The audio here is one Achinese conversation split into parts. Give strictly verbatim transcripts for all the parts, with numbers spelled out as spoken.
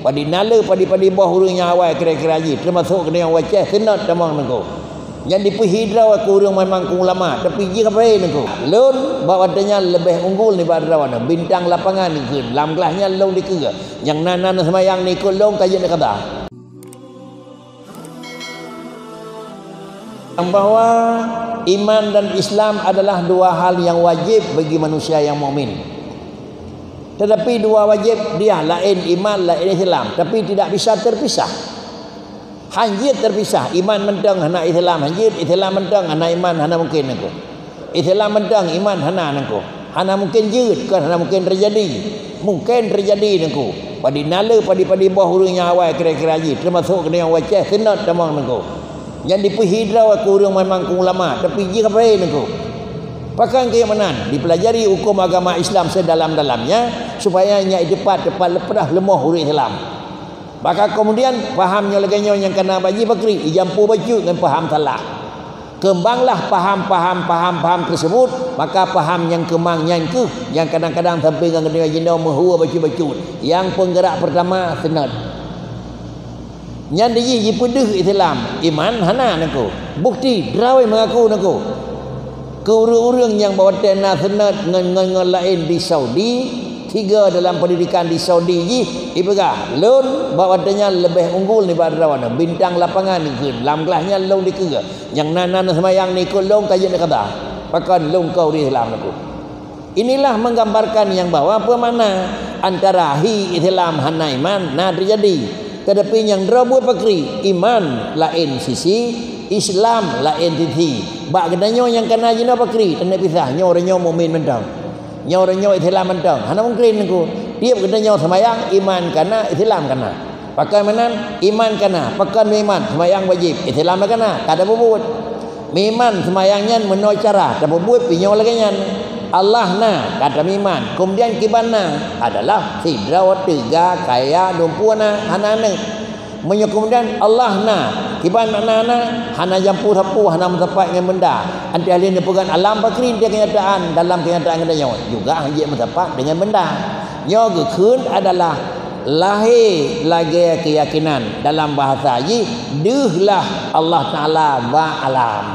Padinaleue padi-padi boh ureuëng nyang awai kira-kira jih, teumasok keuneuk nyang wacée seunôt tamong nangko. Nyang dipeuhidroe keu ureuëng memang keu ulama, tapi jih kaphé nangko. Lôn bak watée nyan leubeh unggul nibak droeneuh, bintang lapangan dikeue, lam glah nyan lôn dikeue. Nyang na-na seumayang nangko lôn ka jeuet kada. Bahwa iman dan Islam adalah dua hal yang wajib bagi manusia yang mukmin. Tetapi dua wajib dia lain iman, lain Islam, tapi tidak bisa terpisah. Hanjeuet terpisah, iman mantong hana Islam hanjeuet, Islam mantong hana iman, hana mungkin nangko. Islam mantong iman hana nangko. Hana mungkin jeuet, kon hana mungkin terjadi. Mungkin terjadi nangko. Padinaleue padi-padi boh ureuëng nyang awai kira-kira jih, teumasok keuneuk nyang wacée seunôt tamong nangko. Nyang dipeuhidroe keu ureuëng memang keu ulama, tapi jih kaphé nangko. Pakon keu meunan, dipelajari huköm agama Islam sedalam-dalamnya, supaya nyak tepat-tepat leupah leumoh ureuëng Islam. Maka kemudian paham nyoe lagée nyoe nyang kana bak jih pakri, ijampu bacut ngon paham salah. Keumbanglah paham-paham, paham-paham tersebut, maka paham nyang keumang nyan keuh nyang kadang-kadang sampai ngon geutanyoe jinoe meuhue bacut-bacut. Nyang peunggerak pertama seunôt. Nyan dijih jipeudeuh Islam, iman hana nangko. Bukti, droe mengaku nangko. Keu ureuëng-ureuëng nyang bak watée na seunôt ngon, ngon, ngon laén di Saudi, tiga dalam pendidikan di Saudi jih, ipeugah, lôn bak watée nyan leubeh unggul nibak droeneuh, bintang lapangan dikeue, lam glah nyan lôn dikeue. Nyang na-na seumayang nangko lôn ka jeuet kada. Pakon lôn ka ureuëng Islam nangko. Inilah menggambarkan nyang bahwa peue makna antara hi Islam hana iman na terjadi. Tetapi nyang droe buet pakri, iman laén sisi, Islam laén sisi. Bak geutanyoe nyang kana jinoe pakri, teuneuk pisah, nyoe ureuëng nyoe mukmin mantong. Nyoe ureuëng nyoe Islam mantong. Hana mungkin nangko. Tiep geutanyoe seumayang, iman kana, Islam kana. Pakon meunan, iman kana, pakon meuiman, seumayang wajéb, Islam na kana, ka tapeubuet. Meuiman seumayang nyan meunoe cara, tapeubuet pih nyoe lagée nyan. Allah na, ka tameuiman. Keumudian kiban na adalah sidroe, teuga, kaya, dumpeue na, hana aneuëk. Meunyoe keumudian Allah na, kiban makna na, hana jampu sapeue, hana meusapat ngon benda. Anti ahli neupeugah alam pakri di kenyataan, dalam kenyataan geutanyoe juga hanjeuet meusapat deungon benda. Nyoe geukheun adalah lahé lagée keuyakinan, dalam bahasa jih, deuh lah Allah Taala bak alam.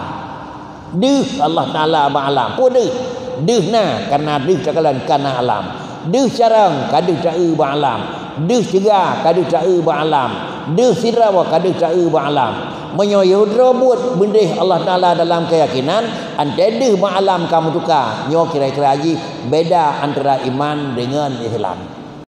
Deuh Allah Taala bak alam. Peue deuh? Deuh na, karena deuh takalon kana alam. Deuh carông ka deuh ta-eu bak alam. Deuh teuga ka deuh ta-eu bak alam. Deuh sidroe ka deuh ta-eu bak alam. Meunyoe yoh droe buet beudeuh Allah Taala dalam keuyakinan, anté deuh bak alam ka meutuka. Nyoe kira-kira jih beda antara iman deungon Islam.